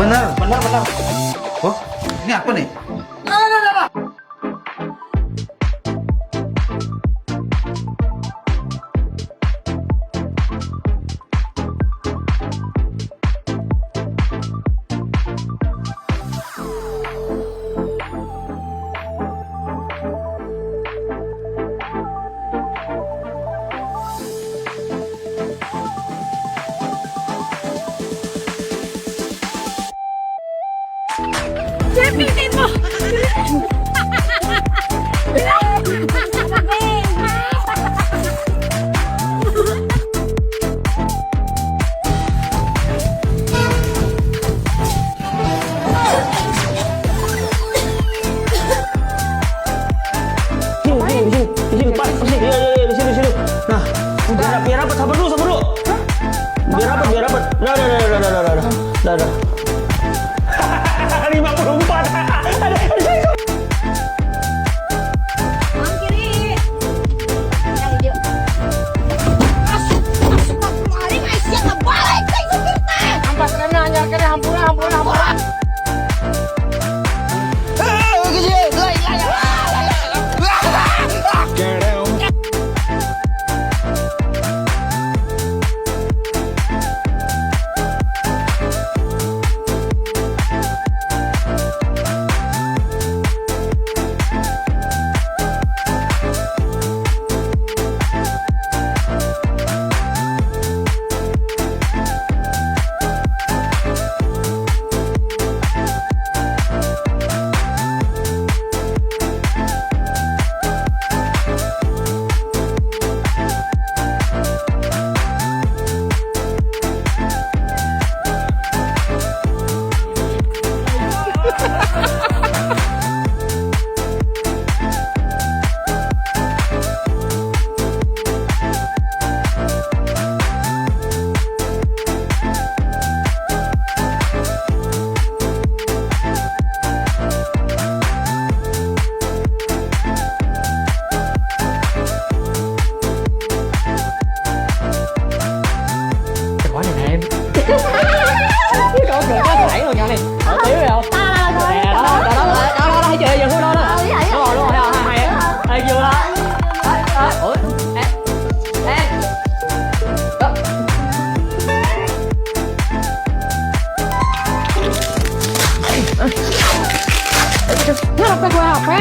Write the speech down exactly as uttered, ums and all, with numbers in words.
Benar, benar, benar. Oh, ini apa nih? Sini, sini, sini, sini, Pat, sini. Ya, ya, ya, di sini, sini. Nah, biar, biar rapat, sabar dulu, sabar dulu. Biar rapat, biar rapat. Dah, dah, dah. Lima puluh empat. Ada, ada, ada. Kanan kiri. Yang hijau. Astagfirullahaladzim, ai siang terbalik, ai supir teh. Ampas kena, nyar kena, hampura, hampura, hampura. Cái khóa này nè em. Cái đó, cái đó thải rồi, nhỏ này. Ở tí rồi không? Nè, đó, đó, đó, đó, đó, đó, thấy chưa? Giờ phút đó đó. Đúng rồi, đúng rồi, hay, hay, hay. Hay chưa hả? Ủa? Ê, ê. Nó đọc cái khóa học á.